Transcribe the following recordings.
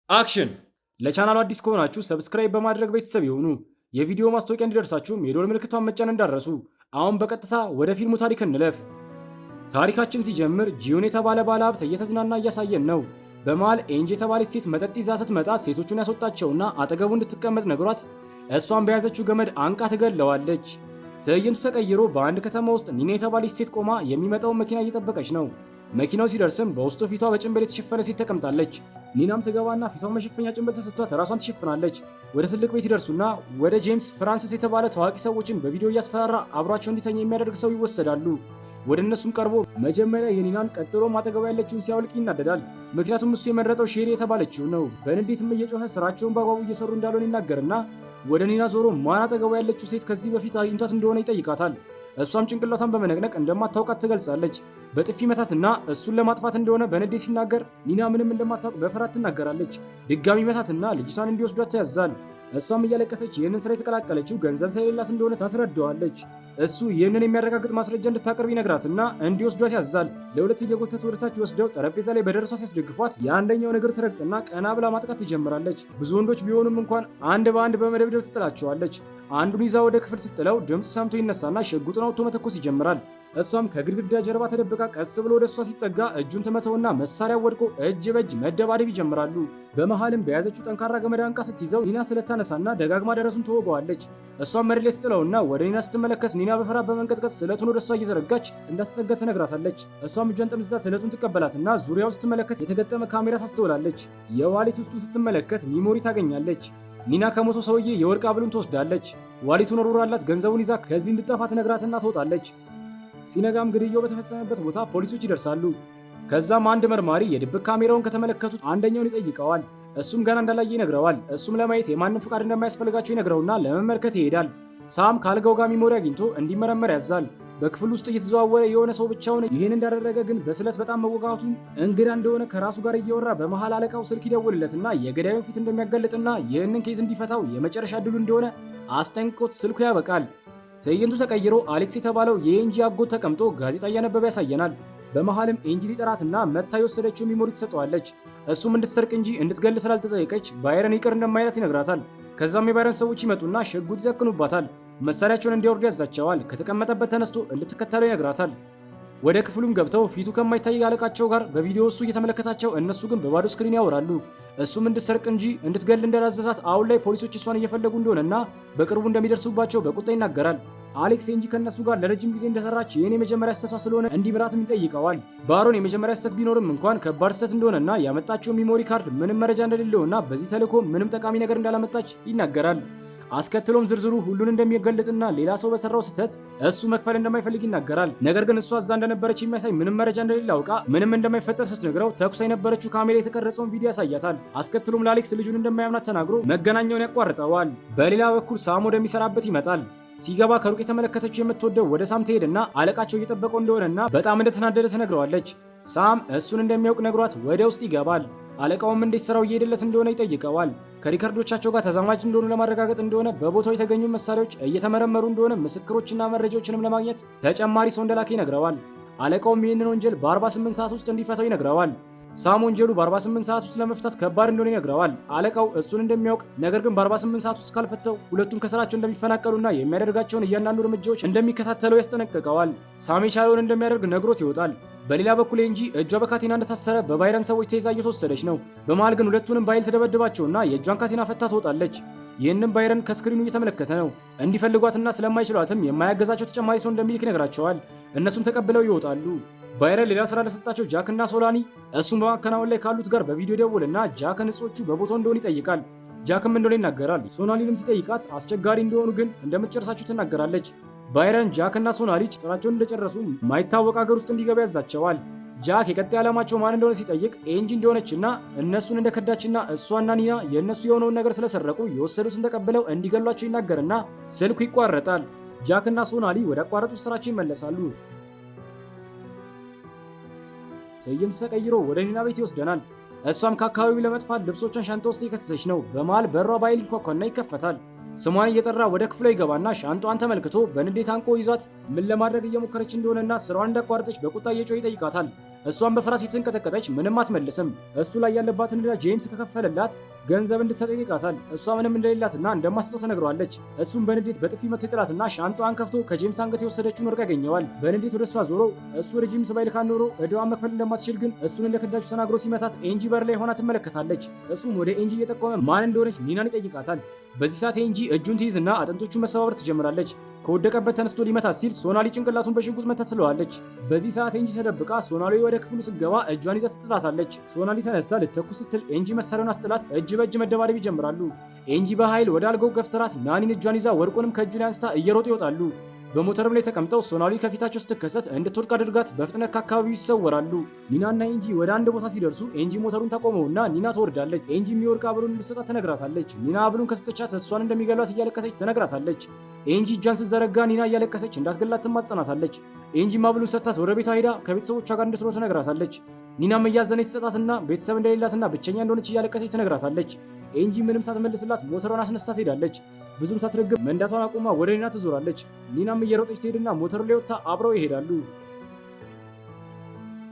Action! ለቻናሉ አዲስ ከሆናችሁ subscribe በማድረግ ቤተሰብ ይሁኑ። የቪዲዮ ማስታወቂያ እንዲደርሳችሁም የደወል ምልክቷን መጫን እንዳትረሱ። አሁን በቀጥታ ወደ ፊልሙ ታሪክ እንለፍ። ታሪካችን ሲጀምር ጂዮን የተባለ ባለሀብት እየተዝናና እያሳየን ነው። በመሃል ኤንጂ የተባለች ሴት መጠጥ ይዛ ስትመጣ ሴቶቹን ያስወጣቸውና አጠገቡ እንድትቀመጥ ነግሯት እሷን በያዘችው ገመድ አንቃ ትገለዋለች። ትዕይንቱ ተቀይሮ በአንድ ከተማ ውስጥ ኒና የተባለች ሴት ቆማ የሚመጣውን መኪና እየጠበቀች ነው። መኪናው ሲደርስም በውስጡ ፊቷ በጭንብል የተሸፈነ ሴት ተቀምጣለች። ኒናም ትገባና ፊቷን መሸፈኛ ጭንብል ተሰጥቷት ራሷን ትሸፍናለች። ወደ ትልቅ ቤት ይደርሱና ወደ ጄምስ ፍራንሲስ የተባለ ታዋቂ ሰዎችን በቪዲዮ እያስፈራራ አብሯቸው እንዲተኛ የሚያደርግ ሰው ይወሰዳሉ። ወደ እነሱም ቀርቦ መጀመሪያ የኒናን ቀጥሎ አጠገቧ ያለችውን ሲያወልቅ ይናደዳል። ምክንያቱም እሱ የመረጠው ሼሪ የተባለችው ነው። በንዴትም እየጮኸ ስራቸውን በአግባቡ እየሰሩ እንዳልሆነ ይናገርና ወደ ኒና ዞሮ ማን አጠገቧ ያለችው ሴት ከዚህ በፊት አግኝቷት እንደሆነ ይጠይቃታል። እሷም ጭንቅላቷን በመነቅነቅ እንደማታውቃት ትገልጻለች። በጥፊ መታትና እሱን ለማጥፋት እንደሆነ በንዴት ሲናገር ኒና ምንም እንደማታውቅ በፍርሃት ትናገራለች። ድጋሚ መታትና ልጅቷን እንዲወስዷት ያዛል። እሷም እያለቀሰች ይህንን ስራ የተቀላቀለችው ገንዘብ ስለሌላት እንደሆነ ታስረዳዋለች። እሱ ይህንን የሚያረጋግጥ ማስረጃ እንድታቀርብ ይነግራትና እንዲወስዷት ያዛል። ለሁለት እየጎተቱ ወደታች ወስደው ጠረጴዛ ላይ በደረሷ ሲያስደግፏት የአንደኛውን እግር ትረግጥና ቀና ብላ ማጥቃት ትጀምራለች። ብዙ ወንዶች ቢሆኑም እንኳን አንድ በአንድ በመደብደብ ትጥላቸዋለች። አንዱን ይዛ ወደ ክፍል ስትጥለው ድምፅ ሰምቶ ይነሳና ሽጉጡን አውጥቶ መተኮስ ይጀምራል። እሷም ከግድግዳ ጀርባ ተደብቃ ቀስ ብሎ ወደ እሷ ሲጠጋ እጁን ትመተውና መሳሪያ ወድቆ እጅ በእጅ መደባደብ ይጀምራሉ። በመሃልም በያዘችው ጠንካራ ገመድ አንቃ ስትይዘው ኒና ስለታነሳና ደጋግማ ደረሱን ትወገዋለች። እሷም መሬት ላይ ትጥለውና ወደ ኒና ስትመለከት ኒና በፍርሃት በመንቀጥቀጥ ስለቱን ወደ እሷ እየዘረጋች እንዳትጠጋ ትነግራታለች። እሷም እጇን ጠምዝዛ ስለቱን ትቀበላትና ዙሪያው ስትመለከት የተገጠመ ካሜራ ታስተውላለች። የ wallet ውስጡን ስትመለከት memory ታገኛለች። ኒና ከሞተው ሰውዬ የወርቅ ሐብሉን ትወስዳለች። Wallet ኡን ወርውራላት ገንዘቡን ይዛ ከዚህ እንድጠፋ ትነግራትና ትወጣለች። ሲነጋም ግድያው በተፈጸመበት ቦታ ፖሊሶች ይደርሳሉ። ከዛም አንድ መርማሪ የድብቅ ካሜራውን ከተመለከቱት አንደኛውን ይጠይቀዋል። እሱም ገና እንዳላየ ይነግረዋል። እሱም ለማየት የማንም ፍቃድ እንደማያስፈልጋቸው ይነግረውና ለመመልከት ይሄዳል። ሳም ካልጋው ጋር memory አግኝቶ እንዲመረመር ያዛል። በክፍል ውስጥ እየተዘዋወረ የሆነ ሰው ብቻውን ይህን እንዳደረገ ግን በስለት በጣም መወጋቱን እንግዳ እንደሆነ ከራሱ ጋር እያወራ በመሃል አለቃው ስልክ ይደውልለትና የገዳዩን ፊት እንደሚያጋልጥና ይህንን case እንዲፈታው የመጨረሻ እድሉ እንደሆነ አስጠንቅቆት ስልኩ ያበቃል። ትዕይንቱ ተቀይሮ አሌክስ የተባለው የኤንጂ አጎት ተቀምጦ ጋዜጣ እያነበበ ያሳየናል። በመሃልም ኤንጂ ሊጠራትና መታ የወሰደችው memory ትሰጠዋለች። እሱም እንድትሰርቅ እንጂ እንድትገል ስላልተጠየቀች ባይረን ይቅር እንደማይላት ይነግራታል። ከዛም የባይረን ሰዎች ይመጡና ሽጉጥ ይደቅኑባታል። መሳሪያቸውን እንዲያወርዱ ያዛቸዋል። ከተቀመጠበት ተነስቶ እንድትከተለው ይነግራታል። ወደ ክፍሉም ገብተው ፊቱ ከማይታይ አለቃቸው ጋር በቪዲዮ እሱ እየተመለከታቸው እነሱ ግን በባዶ screen ያወራሉ። እሱም እንድትሰርቅ እንጂ እንድትገል እንዳላዘዛት አሁን ላይ ፖሊሶች እሷን እየፈለጉ እንደሆነና በቅርቡ እንደሚደርሱባቸው በቁጣ ይናገራል። አሌክስ ኤንጂ ከእነሱ ጋር ለረጅም ጊዜ እንደሰራች ይህን የመጀመሪያ ስህተቷ ስለሆነ እንዲምራትም ይጠይቀዋል። ባሮን የመጀመሪያ ስህተት ቢኖርም እንኳን ከባድ ስህተት እንደሆነና ያመጣችው memory card ምንም መረጃ እንደሌለውና በዚህ ተልዕኮ ምንም ጠቃሚ ነገር እንዳላመጣች ይናገራል። አስከትሎም ዝርዝሩ ሁሉን እንደሚገልጥና ሌላ ሰው በሰራው ስህተት እሱ መክፈል እንደማይፈልግ ይናገራል። ነገር ግን እሷ እዛ እንደነበረች የሚያሳይ ምንም መረጃ እንደሌለ አውቃ ምንም እንደማይፈጠር ስትነግረው ተኩሳ የነበረችው ካሜራ የተቀረጸውን ቪዲዮ ያሳያታል። አስከትሎም ለአሌክስ ልጁን እንደማያምናት ተናግሮ መገናኛውን ያቋርጠዋል። በሌላ በኩል ሳም ወደሚሰራበት ይመጣል። ሲገባ ከሩቅ የተመለከተችው የምትወደው ወደ ሳም ትሄድና አለቃቸው እየጠበቀው እንደሆነና በጣም እንደተናደደ ትነግረዋለች። ሳም እሱን እንደሚያውቅ ነግሯት ወደ ውስጥ ይገባል። አለቃውም እንዴት ስራው እየሄደለት እንደሆነ ይጠይቀዋል። ከ record ኦቻቸው ጋር ተዛማጅ እንደሆኑ ለማረጋገጥ እንደሆነ በቦታው የተገኙ መሳሪያዎች እየተመረመሩ እንደሆነ ምስክሮችና መረጃዎችንም ለማግኘት ተጨማሪ ሰው እንደላከ ይነግረዋል። አለቃውም ይህንን ወንጀል በ48 ሰዓት ውስጥ እንዲፈታው ይነግረዋል። ሳም ወንጀሉ በ48 ሰዓት ውስጥ ለመፍታት ከባድ እንደሆነ ይነግረዋል። አለቃው እሱን እንደሚያውቅ ነገር ግን በ48 ሰዓት ውስጥ ካልፈተው ሁለቱም ከስራቸው እንደሚፈናቀሉና የሚያደርጋቸውን እያንዳንዱ እርምጃዎች እንደሚከታተለው ያስጠነቅቀዋል። ሳም የቻለውን እንደሚያደርግ ነግሮት ይወጣል። በሌላ በኩል ኤንጂ እጇ በካቴና እንደታሰረ በባይረን ሰዎች ተይዛ እየተወሰደች ነው። በመሃል ግን ሁለቱንም በኃይል ትደበድባቸውና የእጇን ካቴና ፈታ ትወጣለች። ይህንም ባይረን ከ screen ኡ እየተመለከተ ነው። እንዲፈልጓትና ስለማይችሏትም የማያገዛቸው ተጨማሪ ሰው እንደሚልክ ይነግራቸዋል። እነሱም ተቀብለው ይወጣሉ። ባይረን ሌላ ስራ ለሰጣቸው ጃክና ሶላኒ እሱን በማከናወን ላይ ካሉት ጋር በቪዲዮ ደውልና ጃክን እጾቹ በቦታው እንደሆኑ ይጠይቃል። ጃክም እንደሆነ ይናገራል። ሶናሊንም ሲጠይቃት አስቸጋሪ እንደሆኑ ግን እንደምትጨርሳቸው ትናገራለች። ባይረን ጃክ እና ሶናሊ ስራቸውን እንደጨረሱ ማይታወቅ ሀገር ውስጥ እንዲገባ ያዛቸዋል። ጃክ የቀጣይ ዓላማቸው ማን እንደሆነ ሲጠይቅ ኤንጂ እንደሆነችና እነሱን እንደከዳችና እሷና ኒና የእነሱ የሆነውን ነገር ስለሰረቁ የወሰዱትን ተቀብለው እንዲገሏቸው ይናገርና ስልኩ ይቋረጣል። ጃክና ሶናሊ ወደ አቋረጡት ስራቸው ይመለሳሉ። ትዕይንቱ ተቀይሮ ወደ ኒና ቤት ይወስደናል። እሷም ከአካባቢው ለመጥፋት ልብሶቿን ሻንጣ ውስጥ እየከተተች ነው። በመሃል በሯ በኃይል ይንኳኳና ይከፈታል። ስሟን እየጠራ ወደ ክፍሏ ይገባና ሻንጧን ተመልክቶ በንዴት አንቆ ይዟት ምን ለማድረግ እየሞከረች እንደሆነና ስራዋን እንዳቋረጠች በቁጣ እየጮኸ ይጠይቃታል። እሷን በፍርሃት የተንቀጠቀጠች ምንም አትመልስም። እሱ ላይ ያለባትን ዕዳ ጄምስ ከከፈለላት ገንዘብ እንድትሰጠው ይጠይቃታል። እሷ ምንም እንደሌላትና እንደማትሰጠው ትነግረዋለች። እሱም በንዴት በጥፊ መቶ ይጥላትና ሻንጣዋን ከፍቶ ከጄምስ አንገት የወሰደችውን ወርቅ ያገኘዋል። በንዴት ወደ እሷ ዞሮ እሱ ወደ ጄምስ ባይልካት ኖሮ ዕዳዋን መክፈል እንደማትችል ግን እሱን እንደከዳችው ተናግሮ ሲመታት ኤንጂ በር ላይ ሆና ትመለከታለች። እሱም ወደ ኤንጂ እየጠቆመ ማን እንደሆነች ኒናን ይጠይቃታል። በዚህ ሰዓት ኤንጂ እጁን ትይዝና አጥንቶቹ መሰባበር ትጀምራለች። ከወደቀበት ተነስቶ ሊመታት ሲል ሶናሊ ጭንቅላቱን በሽጉጥ መታ ትለዋለች። በዚህ ሰዓት ኤንጂ ተደብቃ ሶናሊ ወደ ክፍሉ ስትገባ እጇን ይዛ ትጥላታለች። ሶናሊ ተነስታ ልትተኩስ ስትል ኤንጂ መሳሪያውን አስጥላት እጅ በእጅ መደባደብ ይጀምራሉ። ኤንጂ በኃይል ወደ አልጋው ገፍትራት ናኒን እጇን ይዛ ወርቁንም ከእጁ ላይ አንስታ እየሮጡ ይወጣሉ። በሞተርም ላይ ተቀምጠው ሶናሊ ከፊታቸው ስትከሰት እንድትወድቅ አድርጋት በፍጥነት ከአካባቢው ይሰወራሉ። ኒናና ኤንጂ ወደ አንድ ቦታ ሲደርሱ ኤንጂ ሞተሩን ታቆመውና ኒና ትወርዳለች። ኤንጂ የወርቅ ሀብሉን እንድትሰጣት ትነግራታለች። ኒና ሀብሉን ከሰጠቻት እሷን እንደሚገሏት እያለቀሰች ትነግራታለች። ኤንጂ እጇን ስትዘረጋ ኒና እያለቀሰች እንዳትገላት ትማጸናታለች። ኤንጂ ሀብሉን ሰጥታት ወደ ቤቷ ሄዳ ከቤተሰቦቿ ጋር እንድትኖር ትነግራታለች። ኒናም እያዘነች ትሰጣትና ቤተሰብ እንደሌላትና ብቸኛ እንደሆነች እያለቀሰች ትነግራታለች። ኤንጂ ምንም ሳትመልስላት ሞተሯን አስነስታ ትሄዳለች። ብዙም ሳትረግም መንዳቷን አቁማ ወደ ኒና ትዞራለች። ኒናም እየሮጠች ትሄድና ሞተሩ ላይ ወጥታ አብረው ይሄዳሉ።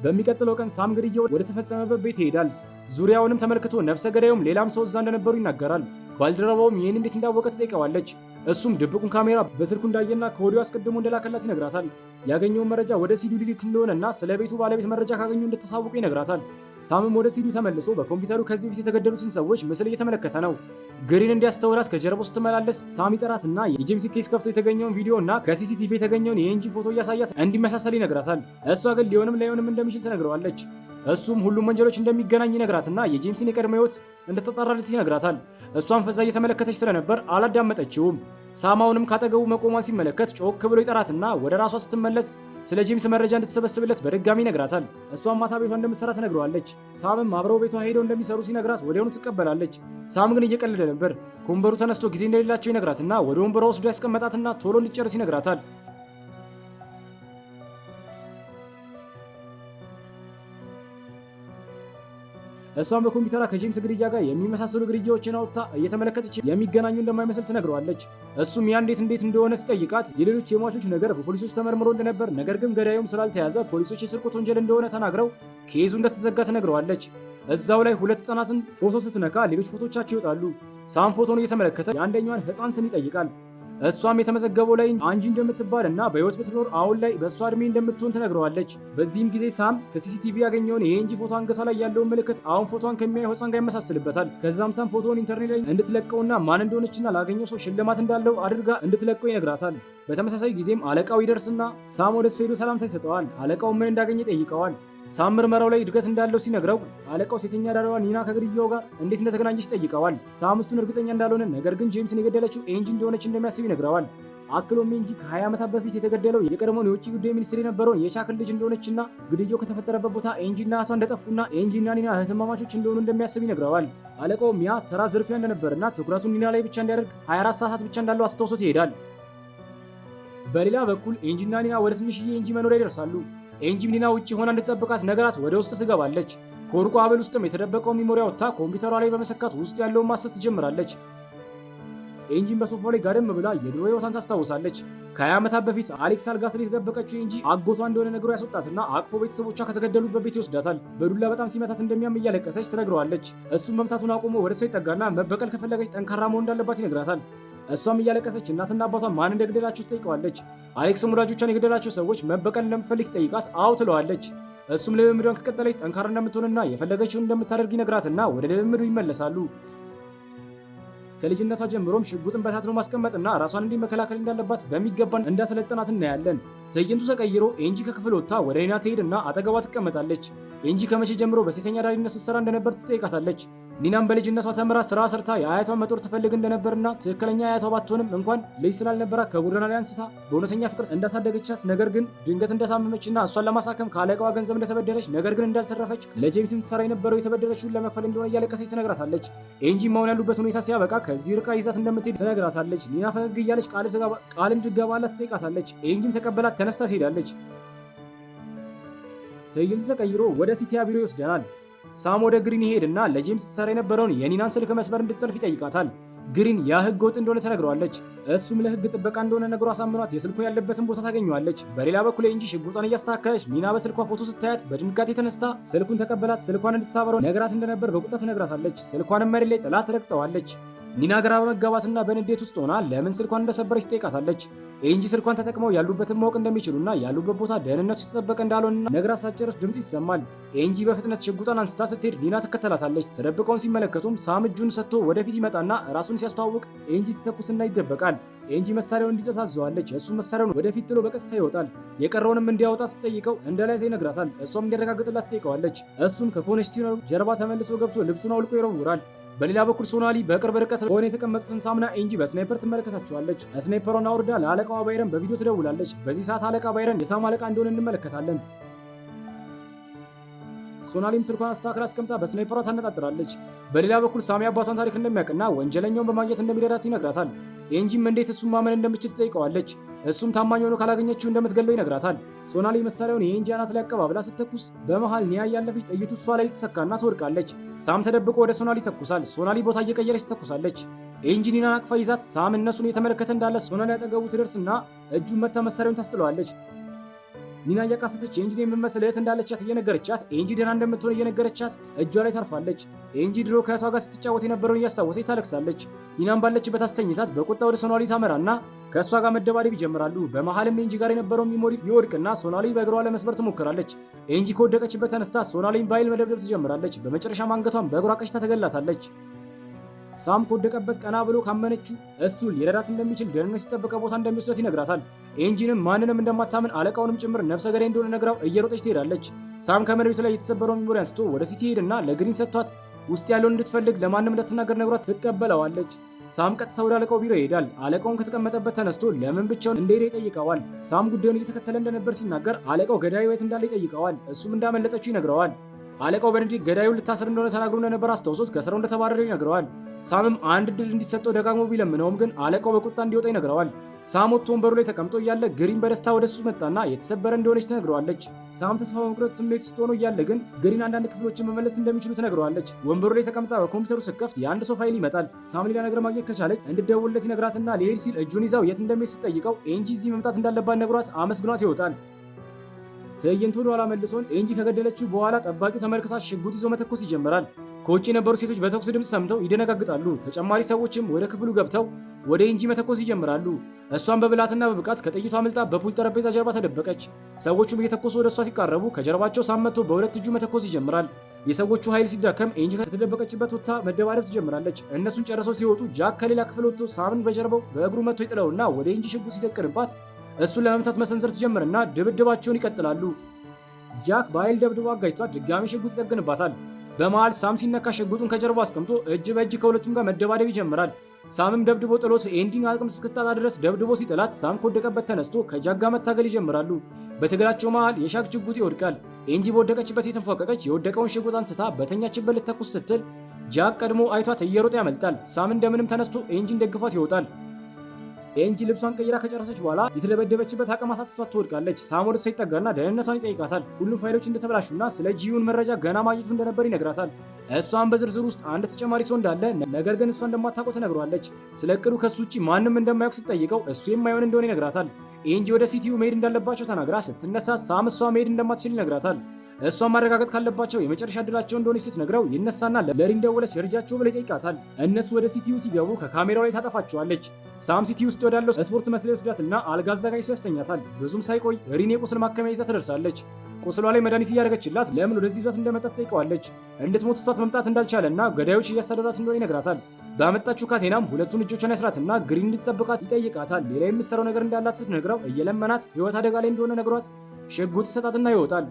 በሚቀጥለው ቀን ሳም ግድያው ወደ ተፈጸመበት ቤት ይሄዳል። ዙሪያውንም ተመልክቶ ነፍሰ ገዳዩም ሌላም ሰው እዛ እንደነበሩ ይናገራል። ባልደረባውም ይህን እንዴት እንዳወቀ ትጠይቀዋለች። እሱም ድብቁን ካሜራ በስልኩ እንዳየና ከወዲሁ አስቀድሞ እንደላከላት ይነግራታል። ያገኘውን መረጃ ወደ ሲዱ ሊልክ እንደሆነና ስለ ቤቱ ባለቤት መረጃ ካገኙ እንድታሳውቁ ይነግራታል። ሳምም ወደ ሲዱ ተመልሶ በኮምፒውተሩ ከዚህ በፊት የተገደሉትን ሰዎች ምስል እየተመለከተ ነው። ግሪን እንዲያስተውላት ከጀርባው ስትመላለስ ሳም ይጠራትና የጄምስ case ከፍቶ የተገኘውን ቪዲዮ እና ከ CCTV የተገኘውን የኤንጂ ፎቶ እያሳያት እንዲመሳሰል ይነግራታል። እሷ ግን ሊሆንም ላይሆንም እንደሚችል ትነግረዋለች። እሱም ሁሉም ወንጀሎች እንደሚገናኝ ይነግራትና የጄምስን የቀድሞ ሕይወት እንደተጣራለት ይነግራታል። እሷም ፈዛ እየተመለከተች ስለነበር አላዳመጠችውም። ሳም አሁንም ካጠገቡ መቆሟን ሲመለከት ጮክ ብሎ ይጠራትና ወደ ራሷ ስትመለስ ስለ ጄምስ መረጃ እንድትሰበስብለት በድጋሚ ይነግራታል። እሷም ማታ ቤቷ እንደምትሰራ ትነግረዋለች። ሳምም አብረው ቤቷ ሄደው እንደሚሰሩ ሲነግራት ወዲያውኑ ትቀበላለች። ሳም ግን እየቀለደ ነበር። ከወንበሩ ተነስቶ ጊዜ እንደሌላቸው ይነግራትና ወደ ወንበሯ ወስዶ ያስቀመጣትና ቶሎ እንድትጨርስ ይነግራታል። እሷም በኮምፒውተሯ ከጄምስ ግድያ ጋር የሚመሳሰሉ ግድያዎችን አውጥታ እየተመለከተች የሚገናኙ እንደማይመስል ትነግረዋለች። እሱም ያ እንዴት እንደሆነ ሲጠይቃት የሌሎች የሟቾች ነገር በፖሊሶች ተመርምሮ እንደነበር፣ ነገር ግን ገዳዩም ስላልተያዘ ፖሊሶች የስርቆት ወንጀል እንደሆነ ተናግረው case ኡ እንደተዘጋ ትነግረዋለች። እዛው ላይ ሁለት ህጻናትን ፎቶ ስትነካ ሌሎች ፎቶቻቸው ይወጣሉ። ሳም ፎቶን እየተመለከተ የአንደኛዋን ህፃን ስም ይጠይቃል። እሷም የተመዘገበው ላይ አንጂ እንደምትባል እና በህይወት ብትኖር አሁን ላይ በእሷ እድሜ እንደምትሆን ትነግረዋለች። በዚህም ጊዜ ሳም ከ CCTV ያገኘውን የኤንጂ ፎቶ አንገቷ ላይ ያለውን ምልክት አሁን ፎቶን ከሚያየው ህፃን ጋር ይመሳስልበታል። ከዛም ሳም ፎቶውን ኢንተርኔት ላይ እንድትለቀውና ማን እንደሆነችና ላገኘው ሰው ሽልማት እንዳለው አድርጋ እንድትለቀው ይነግራታል። በተመሳሳይ ጊዜም አለቃው ይደርስና ሳም ወደ እሱ ሄዶ ሰላምታ ይሰጠዋል። አለቃው ምን እንዳገኘ ይጠይቀዋል። ሳም ምርመራው ላይ እድገት እንዳለው ሲነግረው አለቃው ሴተኛ አዳሪዋ ኒና ከግድያው ጋር እንዴት እንደተገናኘች ጠይቀዋል። ሳም እሱን እርግጠኛ እንዳልሆነ ነገር ግን ጄምስን የገደለችው ኤንጂ እንደሆነች እንደሚያስብ ይነግረዋል። አክሎም ኤንጂ ከ20 ዓመታት በፊት የተገደለው የቀድሞውን የውጭ ጉዳይ ሚኒስትር የነበረውን የቻክን ልጅ እንደሆነችና ግድያው ከተፈጠረበት ቦታ ኤንጂና እህቷ እንደጠፉና ኤንጂና ኒና እህትማማቾች እንደሆኑ እንደሚያስብ ይነግረዋል። አለቃውም ያ ተራ ዝርፊያ እንደነበርና ትኩረቱን ኒና ላይ ብቻ እንዲያደርግ 24 ሰዓታት ብቻ እንዳለው አስታውሶት ይሄዳል። በሌላ በኩል ኤንጂና ኒና ወደ ትንሽዬ ኤንጂ መኖሪያ ይደርሳሉ። ኤንጂም ኒና ውጪ ሆና እንድትጠብቃት ነገራት ወደ ውስጥ ትገባለች። ከወርቁ ሀብል ውስጥም የተደበቀው memory አውጥታ ኮምፒውተሯ ላይ በመሰካት ውስጥ ያለውን ማሰስ ትጀምራለች። ኤንጂም በሶፋው ላይ ጋደም ብላ የድሮ ሕይወቷን ታስታውሳለች። ከ20 ዓመታት በፊት አሌክስ አልጋ ስር የተደበቀችው ኤንጂ አጎቷ እንደሆነ ነግሮ ያስወጣትና አቅፎ ቤተሰቦቿ ከተገደሉበት ቤት ይወስዳታል። በዱላ በጣም ሲመታት እንደሚያም እያለቀሰች ትነግረዋለች። እሱም መምታቱን አቁሞ ወደ እሷ ይጠጋና መበቀል ከፈለገች ጠንካራ መሆን እንዳለባት ይነግራታል። እሷም እያለቀሰች እናትና አባቷ ማን እንደገደላቸው ትጠይቀዋለች። አሌክስም ወዳጆቿን የገደላቸው ሰዎች መበቀል እንደምትፈልግ ጠይቃት አዎ ትለዋለች። እሱም ልምምዷን ከቀጠለች ጠንካራ እንደምትሆንና የፈለገችውን እንደምታደርግ ይነግራትና ወደ ልምምዱ ይመለሳሉ። ከልጅነቷ ጀምሮም ሽጉጥን በታትኖ ማስቀመጥና ራሷን እንዲህ መከላከል እንዳለባት በሚገባ እንዳሰለጠናት እናያለን። ትዕይንቱ ተቀይሮ ኤንጂ ከክፍል ወጥታ ወደ ኒና ትሄድና አጠገቧ ትቀመጣለች። ኤንጂ ከመቼ ጀምሮ በሴተኛ አዳሪነት ስትሰራ እንደነበር ትጠይቃታለች። ኒናም በልጅነቷ ተምራ ስራ ሰርታ የአያቷን መጦር ትፈልግ እንደነበርና ትክክለኛ አያቷ ባትሆንም እንኳን ልጅ ስላልነበራት ከጎዳና ላይ አንስታ በእውነተኛ ፍቅር እንዳሳደገቻት፣ ነገር ግን ድንገት እንደታመመችና እሷን ለማሳከም ከአለቃዋ ገንዘብ እንደተበደረች፣ ነገር ግን እንዳልተረፈች፣ ለጄምስም ትሰራ የነበረው የተበደረችውን ለመክፈል እንደሆነ እያለቀሰች ትነግራታለች። ኤንጂ መሆን ያሉበት ሁኔታ ሲያበቃ ከዚህ ርቃ ይዛት እንደምትሄድ ትነግራታለች። ኒና ፈገግ እያለች ቃል እንድገባላት ትጠይቃታለች። ኤንጂም ተቀበላት ተነስታ ትሄዳለች። ትዕይንቱ ተቀይሮ ወደ ሲቲያ ቢሮ ይወስደናል። ሳም ወደ ግሪን ይሄድና ለጄምስ ትሰራ የነበረውን የኒናን ስልክ መስመር እንድትጠልፍ ይጠይቃታል። ግሪን ያ ህገ ወጥ እንደሆነ ተነግረዋለች። እሱም ለህግ ጥበቃ እንደሆነ ነግሮ አሳምኗት የስልኩን ያለበትን ቦታ ታገኘዋለች። በሌላ በኩል ኤንጂ ሽጉጧን እያስተካከለች ኒና በስልኳ ፎቶ ስታያት በድንጋጤ ተነስታ ስልኩን ተቀበላት። ስልኳን እንድታበረው ነግራት እንደነበር በቁጣ ትነግራታለች። ስልኳንም መሬት ላይ ጥላ ትረግጠዋለች። ኒና ግራ በመጋባትና በንዴት ውስጥ ሆና ለምን ስልኳን እንደሰበረች ትጠይቃታለች። ኤንጂ ስልኳን ተጠቅመው ያሉበትን ማወቅ እንደሚችሉና ያሉበት ቦታ ደህንነቱ የተጠበቀ እንዳልሆነና ነግራት ሳትጨርስ ድምፅ ይሰማል። ኤንጂ በፍጥነት ሽጉጧን አንስታ ስትሄድ ኒና ትከተላታለች። ተደብቀውን ሲመለከቱም ሳም እጁን ሰጥቶ ወደፊት ይመጣና ራሱን ሲያስተዋውቅ ኤንጂ ትተኩስና ይደበቃል። ኤንጂ መሳሪያውን እንዲጥል ታዘዋለች። እሱ መሳሪያውን ወደፊት ጥሎ በቀስታ ይወጣል። የቀረውንም እንዲያወጣ ስትጠይቀው እንደላይዘ ይነግራታል። እሷም እንዲያረጋግጥላት ትጠይቀዋለች። እሱም ከኮንቴነሩ ጀርባ ተመልሶ ገብቶ ልብሱን አውልቆ ይወረውራል። በሌላ በኩል ሶናሊ በቅርብ ርቀት ሆነ የተቀመጡትን ሳምና ኤንጂ በ sniper ትመለከታቸዋለች። Sniper ሯን አውርዳ ለአለቃዋ ባይረን በቪዲዮ ትደውላለች። በዚህ ሰዓት አለቃ ባይረን የሳም አለቃ እንደሆነ እንመለከታለን። ሶናሊም ስልኳን አስተካክላ አስቀምጣ በ sniper ሯ ታነጣጥራለች። በሌላ በኩል ሳሚ አባቷን ታሪክ እንደሚያውቅና ወንጀለኛውን በማግኘት እንደሚረዳት ይነግራታል። ኤንጂም እንዴት እሱን ማመን እንደምችል ትጠይቀዋለች። እሱም ታማኝ ሆኖ ካላገኘችው እንደምትገለው ይነግራታል። ሶናሊ መሳሪያውን የኤንጂ አናት ላይ አቀባብላ ስትተኩስ በመሃል ኒያ እያለፈች ጥይቱ እሷ ላይ ትሰካና ትወድቃለች። ሳም ተደብቆ ወደ ሶናሊ ተኩሳል። ሶናሊ ቦታ እየቀየረች ትተኩሳለች። ኤንጂ ኒናን አቅፋ ይዛት ሳም እነሱን እየተመለከተ እንዳለ ሶናሊ አጠገቡ ትደርስና እጁን መታ መሳሪያውን ታስጥለዋለች። ኒና እያቃሰተች ኤንጂን የምትመስል እህት እንዳለቻት እየነገረቻት ኤንጂ ደህና እንደምትሆን እየነገረቻት እጇ ላይ ታርፋለች። ኤንጂ ድሮ ከእህቷ ጋር ስትጫወት የነበረውን እያስታወሰች ታለቅሳለች። ኒናን ባለችበት አስተኝታት በቁጣ ወደ ሶናሊ ታመራና ከእሷ ጋር መደባደብ ይጀምራሉ። በመሃልም ኤንጂ ጋር የነበረው memory ይወድቅና ሶናሊ በእግሯ ለመስበር ትሞክራለች። ኤንጂ ከወደቀችበት ተነስታ ሶናሊን በኃይል መደብደብ ትጀምራለች። በመጨረሻም አንገቷን በእግሯ ቀጭታ ትገላታለች። ሳም ከወደቀበት ቀና ብሎ ካመነችው እሱ ሊረዳት እንደሚችል ደህንነት ሲጠበቀ ቦታ እንደሚወስዳት ይነግራታል። ኤንጂንም ማንንም እንደማታምን አለቃውንም ጭምር ነፍሰ ገዳይ እንደሆነ ነግራው እየሮጠች ትሄዳለች። ሳም ከመሬቱ ላይ የተሰበረውን memory አንስቶ ወደ city ሄድና ለግሪን ሰጥቷት ውስጥ ያለውን እንድትፈልግ ለማንም እንዳትናገር ነግሯት ትቀበለዋለች። ሳም ቀጥታ ወደ አለቃው ቢሮ ይሄዳል። አለቃውን ከተቀመጠበት ተነስቶ ለምን ብቻውን እንደሄደ ይጠይቀዋል። ሳም ጉዳዩን እየተከተለ እንደነበር ሲናገር አለቃው ገዳዩ የት እንዳለ ይጠይቀዋል። እሱም እንዳመለጠችው ይነግረዋል። አለቃው በንዴት ገዳዩን ልታስር እንደሆነ ተናግሮ እንደነበር አስታውሶት ከስራው እንደተባረረ ይነግረዋል። ሳምም አንድ እድል እንዲሰጠው ደጋግሞ ቢለምነውም ግን አለቃው በቁጣ እንዲወጣ ይነግረዋል። ሳም ወጥቶ ወንበሩ ላይ ተቀምጦ እያለ ግሪን በደስታ ወደ እሱ መጣና የተሰበረ እንደሆነች ትነግረዋለች። ሳም ተስፋ በመቁረጥ ስሜት ውስጥ ሆኖ እያለ ግን ግሪን አንዳንድ ክፍሎችን መመለስ እንደሚችሉ ትነግረዋለች። ወንበሩ ላይ ተቀምጣ በኮምፒውተሩ ስትከፍት የአንድ ሰው ፋይል ይመጣል። ሳም ሌላ ነገር ማግኘት ከቻለች እንድደውልለት ይነግራትና ሊሄድ ሲል እጁን ይዛው የት እንደሚሄድ ስትጠይቀው ኤንጂ እዚህ መምጣት እንዳለባት ነግሯት አመስግኗት ይወጣል። ትዕይንቱ ወደ ኋላ መልሶን ኤንጂ ከገደለችው በኋላ ጠባቂው ተመልክቷት ሽጉጥ ይዞ መተኮስ ይጀምራል። ከውጭ የነበሩ ሴቶች በተኩስ ድምፅ ሰምተው ይደነጋግጣሉ። ተጨማሪ ሰዎችም ወደ ክፍሉ ገብተው ወደ ኤንጂ መተኮስ ይጀምራሉ። እሷን በብልሃትና በብቃት ከጥይቱ አምልጣ በ pool ጠረጴዛ ጀርባ ተደበቀች። ሰዎቹም እየተኮሱ ወደ እሷ ሲቃረቡ ከጀርባቸው ሳም መጥቶ በሁለት እጁ መተኮስ ይጀምራል። የሰዎቹ ኃይል ሲዳከም ኤንጂ ከተደበቀችበት ወጥታ መደባደብ ትጀምራለች። እነሱን ጨርሰው ሲወጡ ጃክ ከሌላ ክፍል ወጥቶ ሳምን በጀርባው በእግሩ መትቶ ይጥለውና ወደ ኤንጂ ሽጉጥ ሲደቅንባት እሱን ለመምታት መሰንዘር ትጀምርና ድብድባቸውን ይቀጥላሉ። ጃክ በኃይል ደብድቦ አጋጭቷት ድጋሚ ሽጉጥ ይጠግንባታል። በመሃል ሳም ሲነካ ሽጉጡን ከጀርባው አስቀምጦ እጅ በእጅ ከሁለቱም ጋር መደባደብ ይጀምራል። ሳምም ደብድቦ ጥሎት ኤንጂን አቅም እስክታጣ ድረስ ደብድቦ ሲጥላት ሳም ከወደቀበት ተነስቶ ከጃክ ጋር መታገል ይጀምራሉ። በትግላቸው መሃል የጃክ ሽጉጥ ይወድቃል። ኤንጂ በወደቀችበት የተንፏቀቀች የወደቀውን ሽጉጥ አንስታ በተኛችበት ልተኩስ ስትል ጃክ ቀድሞ አይቷት እየሮጠ ያመልጣል። ሳም እንደምንም ተነስቶ ኤንጂን ደግፏት ይወጣል። ኤንጂ ልብሷን ቀይራ ከጨረሰች በኋላ የተደበደበችበት አቅም አሳጥቷት ትወድቃለች። ሳም ወደ እሷ ይጠጋና ደህንነቷን ይጠይቃታል። ሁሉም ፋይሎች እንደተበላሹና ስለ ጂዩን መረጃ ገና ማግኘቱ እንደነበር ይነግራታል። እሷን በዝርዝር ውስጥ አንድ ተጨማሪ ሰው እንዳለ ነገር ግን እሷ እንደማታውቀው ትነግረዋለች። ስለ እቅዱ ከሱ ውጭ ማንም እንደማያውቅ ስትጠይቀው እሱ የማይሆን እንደሆነ ይነግራታል። ኤንጂ ወደ city ው መሄድ እንዳለባቸው ተናግራ ስትነሳ ሳም እሷ መሄድ እንደማትችል ይነግራታል። እሷን ማረጋገጥ ካለባቸው የመጨረሻ እድላቸው እንደሆነ ስትነግረው ይነሳና ለሪን ደወለች እርጃቸው ብላ ይጠይቃታል። እነሱ ወደ city ው ሲገቡ ከካሜራው ላይ ታጠፋቸዋለች። ሳም city ውስጥ ወዳለው ስፖርት መስሪያ ወስዳትና አልጋ አዘጋጅቶ ያስተኛታል። ብዙም ሳይቆይ ሪን የቁስል ማከሚያ ይዛ ትደርሳለች። ቁስሏ ላይ መድኃኒት እያደረገችላት ለምን ወደዚህ ይዟት እንደመጣ ትጠይቀዋለች። እንድትሞት ትቷት መምጣት እንዳልቻለና ገዳዮች እያሳደዷት እንደሆነ ይነግራታል። ባመጣችው ካቴናም ሁለቱን እጆቿን ያስራትና ግሪን እንድትጠብቃት ይጠይቃታል። ሌላ የምትሰራው ነገር እንዳላት ስትነግረው እየለመናት ህይወት አደጋ ላይ እንደሆነ ነግሯት ሽጉጥ ይሰጣትና ይወጣል።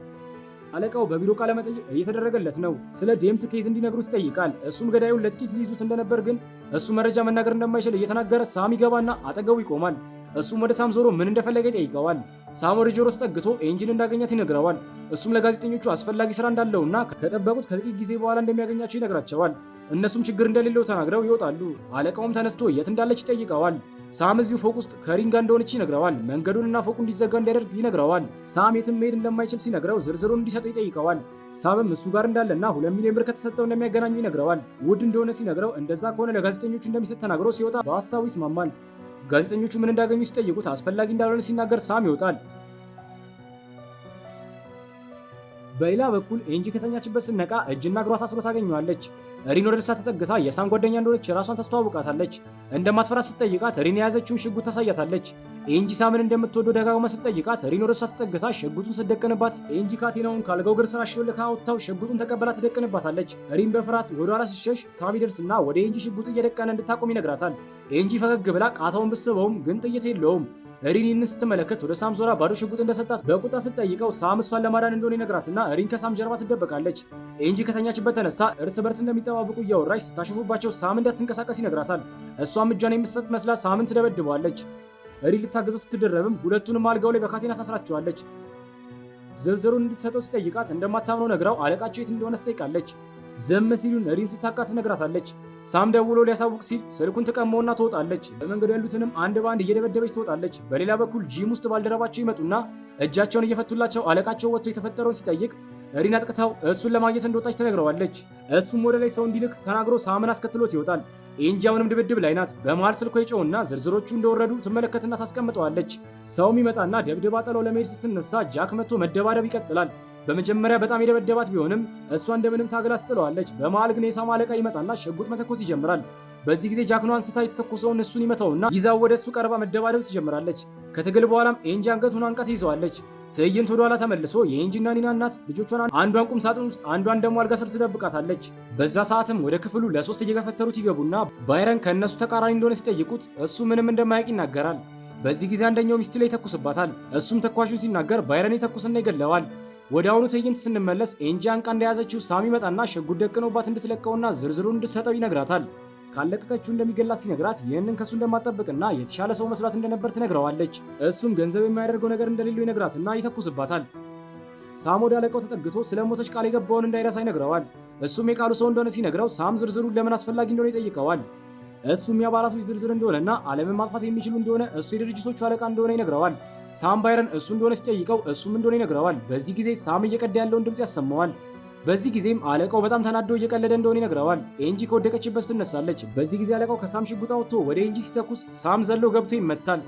አለቃው በቢሮ ቃለ መጠይቅ እየተደረገለት ነው። ስለ ዴምስ case እንዲነግሩት ይጠይቃል። እሱም ገዳዩን ለጥቂት ሊይዙት እንደነበር ግን እሱ መረጃ መናገር እንደማይችል እየተናገረ ሳም ይገባና አጠገቡ ይቆማል። እሱም ወደ ሳም ዞሮ ምን እንደፈለገ ይጠይቀዋል። ሳም ወደ ጆሮ ተጠግቶ ኤንጂን እንዳገኛት ይነግረዋል። እሱም ለጋዜጠኞቹ አስፈላጊ ስራ እንዳለውና ከጠበቁት ከጥቂት ጊዜ በኋላ እንደሚያገኛቸው ይነግራቸዋል። እነሱም ችግር እንደሌለው ተናግረው ይወጣሉ። አለቃውም ተነስቶ የት እንዳለች ይጠይቀዋል። ሳም እዚሁ ፎቅ ውስጥ ከሪን ጋር እንደሆነች ይነግረዋል። መንገዱንና ፎቁ እንዲዘጋ እንዲያደርግ ይነግረዋል። ሳም የትም መሄድ እንደማይችል ሲነግረው ዝርዝሩን እንዲሰጠው ይጠይቀዋል። ሳምም እሱ ጋር እንዳለና 2 ሚሊዮን ብር ከተሰጠው እንደሚያገናኙ ይነግረዋል። ውድ እንደሆነ ሲነግረው እንደዛ ከሆነ ለጋዜጠኞቹ እንደሚሰጥ ተናግሮ ሲወጣ በሀሳቡ ይስማማል። ጋዜጠኞቹ ምን እንዳገኙ ሲጠይቁት አስፈላጊ እንዳልሆነ ሲናገር ሳም ይወጣል። በሌላ በኩል ኤንጂ ከተኛችበት ስትነቃ እጅና እግሯ ታስሮ ታገኘዋለች። ሪን ወደ እሷ ተጠግታ የሳም ጓደኛ እንደሆነች ራሷን ታስተዋውቃታለች። እንደማትፈራ ስትጠይቃት ሪን የያዘችውን ሽጉጥ ታሳያታለች። ኤንጂ ሳምን እንደምትወደው ደጋግማ ስትጠይቃት ሪን ወደ እሷ ተጠግታ ሽጉጡን ስትደቅንባት ኤንጂ ካቴናውን ካልጋው እግር ስር አሾልካ አውጥታው ሽጉጡን ተቀበላ ትደቅንባታለች። ሪን በፍርሃት ወደ ኋላ ስትሸሽ ሳም ይደርስና ወደ ኤንጂ ሽጉጥ እየደቀነ እንድታቆም ይነግራታል። ኤንጂ ፈገግ ብላ ቃታውን ብትስበውም ግን ጥይት የለውም። ሪን ይህንን ስትመለከት ወደ ሳም ዞራ ባዶ ሽጉጥ እንደሰጣት በቁጣ ስትጠይቀው ሳም እሷን ለማዳን እንደሆነ ይነግራትና ሪን ከሳም ጀርባ ትደበቃለች። ኤንጂ ከተኛችበት ተነስታ እርስ በርስ እንደሚጠባበቁ እያወራች ስታሾፍባቸው ሳም እንዳትንቀሳቀስ ይነግራታል። እሷም እጇን የምትሰጥ መስላ ሳምን ትደበድበዋለች። ሪን ልታገዘው ስትደረብም ሁለቱንም አልጋው ላይ በካቴና ታስራቸዋለች። ዝርዝሩን እንድትሰጠው ሲጠይቃት እንደማታምነው ነግራው አለቃቸው የት እንደሆነ ትጠይቃለች። ዝም ሲሉን ሪን ስታቃት ትነግራታለች። ሳም ደውሎ ሊያሳውቅ ሲል ስልኩን ትቀማውና ትወጣለች። በመንገዱ ያሉትንም አንድ በአንድ እየደበደበች ትወጣለች። በሌላ በኩል ጂም ውስጥ ባልደረባቸው ይመጡና እጃቸውን እየፈቱላቸው አለቃቸው ወጥቶ የተፈጠረውን ሲጠይቅ ሪን አጥቅታው እሱን ለማግኘት እንደወጣች ትነግረዋለች። እሱም ወደ ላይ ሰው እንዲልክ ተናግሮ ሳምን አስከትሎት ይወጣል። ኤንጂ አሁንም ድብድብ ላይ ናት። በመሃል ስልኳ ይጮህና ዝርዝሮቹ እንደወረዱ ትመለከትና ታስቀምጠዋለች። ሰውም ይመጣና ደብድባ ጥላው ለመሄድ ስትነሳ ጃክ መጥቶ መደባደብ ይቀጥላል። በመጀመሪያ በጣም የደበደባት ቢሆንም እሷ እንደምንም ታግላ ትጥለዋለች። በመሃል ግን የሳም አለቃ ይመጣና ሽጉጥ መተኮስ ይጀምራል። በዚህ ጊዜ ጃክ ነው አንስታ የተተኮሰውን እሱን ይመታውና ይዛው ወደ እሱ ቀርባ መደባደብ ትጀምራለች። ከትግል በኋላም ኤንጂ አንገቱን አንቃ ትይዘዋለች። ትዕይንት ወደ ኋላ ተመልሶ የኤንጂና ኒና እናት ልጆቿን አንዷን ቁም ሳጥን ውስጥ አንዷን ደግሞ አልጋ ስር ትደብቃታለች። በዛ ሰዓትም ወደ ክፍሉ ለሶስት እየገፈተሩት ይገቡና ባይረን ከእነሱ ተቃራኒ እንደሆነ ሲጠይቁት እሱ ምንም እንደማያውቅ ይናገራል። በዚህ ጊዜ አንደኛው ሚስቱ ላይ ይተኩስባታል። እሱም ተኳሹን ሲናገር ባይረን ይተኩስና ይገለዋል። ወደ አሁኑ ትዕይንት ስንመለስ ኤንጂ አንቃ እንደያዘችው ሳም ይመጣና ሽጉጥ ደቅኖባት እንድትለቀውና ዝርዝሩን እንድትሰጠው ይነግራታል። ካለቀቀችው እንደሚገላት ሲነግራት ይህንን ከሱ እንደማትጠብቅና የተሻለ ሰው መስሏት እንደነበር ትነግረዋለች። እሱም ገንዘብ የማያደርገው ነገር እንደሌለው ይነግራትና ይተኩስባታል። ሳም ወደ አለቃው ተጠግቶ ስለሞተች ቃል የገባውን እንዳይረሳ ይነግረዋል። እሱም የቃሉ ሰው እንደሆነ ሲነግረው ሳም ዝርዝሩን ለምን አስፈላጊ እንደሆነ ይጠይቀዋል። እሱም የአባላቶች ዝርዝር እንደሆነና ዓለምን ማጥፋት የሚችሉ እንደሆነ እሱ የድርጅቶቹ አለቃ እንደሆነ ይነግረዋል። ሳም ባይረን እሱ እንደሆነ ሲጠይቀው እሱም እንደሆነ ይነግረዋል። በዚህ ጊዜ ሳም እየቀዳ ያለውን ድምፅ ያሰማዋል። በዚህ ጊዜም አለቃው በጣም ተናዶ እየቀለደ እንደሆነ ይነግረዋል። ኤንጂ ከወደቀችበት ትነሳለች። በዚህ ጊዜ አለቃው ከሳም ሽጉጥ አውጥቶ ወደ ኤንጂ ሲተኩስ ሳም ዘሎ ገብቶ ይመታል።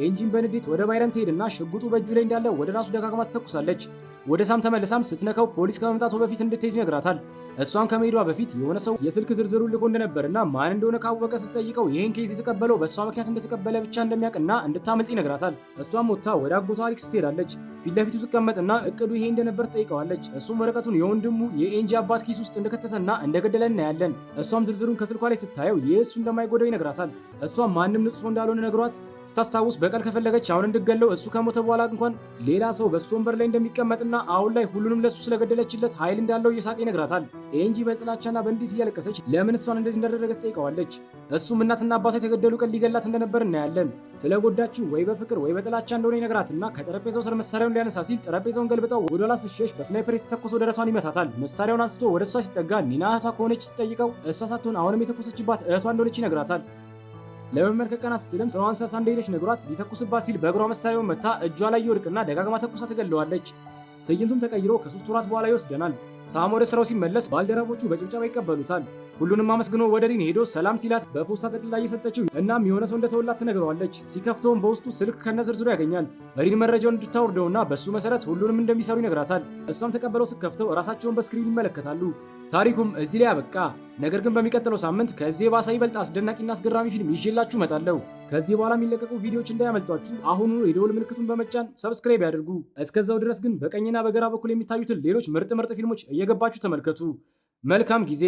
ኤንጂን በንዴት ወደ ባይረን ትሄድና ሽጉጡ በእጁ ላይ እንዳለ ወደ ራሱ ደጋግማ ትተኩሳለች። ወደ ሳም ተመልሳም ስትነካው ፖሊስ ከመምጣቱ በፊት እንድትሄድ ይነግራታል። እሷን ከመሄዷ በፊት የሆነ ሰው የስልክ ዝርዝሩን ልኮ እንደነበርና ማን እንደሆነ ካወቀ ስትጠይቀው ይህን case የተቀበለው በእሷ ምክንያት እንደተቀበለ ብቻ እንደሚያውቅና እንድታመልጥ ይነግራታል። እሷም ወጥታ ወደ አጎቷ አሌክስ ትሄዳለች። ፊት ለፊቱ ትቀመጥና እቅዱ ይሄ እንደነበር ትጠይቀዋለች። እሱም ወረቀቱን የወንድሙ የኤንጂ አባት ኪስ ውስጥ እንደከተተና እንደገደለ እናያለን። እሷም ዝርዝሩን ከስልኳ ላይ ስታየው ይህ እሱ እንደማይጎዳው ይነግራታል። እሷም ማንም ንጹህ እንዳልሆነ ነግሯት ስታስታውስ በቀል ከፈለገች አሁን እንድገለው እሱ ከሞተ በኋላ እንኳን ሌላ ሰው በእሱ ወንበር ላይ እንደሚቀመጥና አሁን ላይ ሁሉንም ለሱ ስለገደለችለት ኃይል እንዳለው እየሳቀ ይነግራታል። ኤንጂ በጥላቻና በንዴት እያለቀሰች ለምን እሷን እንደዚህ እንዳደረገ ትጠይቀዋለች። እሱም እናትና አባቷ የተገደሉ ቀን ሊገላት እንደነበር እናያለን። ስለጎዳችው ወይ በፍቅር ወይ በጥላቻ እንደሆነ ይነግራትና ከጠረጴዛው ስር መሳሪያውን ሊያነሳ ሲል ጠረጴዛውን ገልብጠው ወደ ኋላ ስትሸሽ በ sniper የተተኮሰው ደረቷን ይመታታል። መሳሪያውን አንስቶ ወደ እሷ ሲጠጋ ኒና እህቷ ከሆነች ስትጠይቀው እሷ ሳትሆን አሁንም የተኮሰችባት እህቷ እንደሆነች ይነግራታል። ለመመልከት ቀና ስትልም ስራዋን ሰርታ እንደሄደች ነግሯት ሊተኩስባት ሲል በእግሯ መሳሪያውን መታ እጇ ላይ ይወድቅና ደጋግማ ተኩሳ ትገለዋለች። ትዕይንቱም ተቀይሮ ከ3 ወራት በኋላ ይወስደናል። ሳም ወደ ስራው ሲመለስ ባልደረቦቹ በጭብጨባ ይቀበሉታል። ሁሉንም አመስግኖ ወደ ሪን ሄዶ ሰላም ሲላት በፖስታ ጠቅልላ እየሰጠችው እናም የሆነ ሰው እንደተወላት ትነግረዋለች። ሲከፍተውም በውስጡ ስልክ ከነዝርዝሩ ያገኛል። ሪን መረጃውን እንድታወርደውና በሱ መሰረት ሁሉንም እንደሚሰሩ ይነግራታል። እሷም ተቀበለው ስትከፍተው ራሳቸውን በ screen ይመለከታሉ። ታሪኩም እዚህ ላይ አበቃ። ነገር ግን በሚቀጥለው ሳምንት ከዚህ የባሰ ይበልጥ አስደናቂና አስገራሚ ፊልም ይዤላችሁ እመጣለሁ። ከዚህ በኋላ የሚለቀቁ ቪዲዮዎች እንዳያመልጧችሁ አሁኑኑ የደወል ምልክቱን በመጫን subscribe ያድርጉ። እስከዛው ድረስ ግን በቀኝና በግራ በኩል የሚታዩትን ሌሎች ምርጥ ምርጥ ፊልሞች እየገባችሁ ተመልከቱ። መልካም ጊዜ።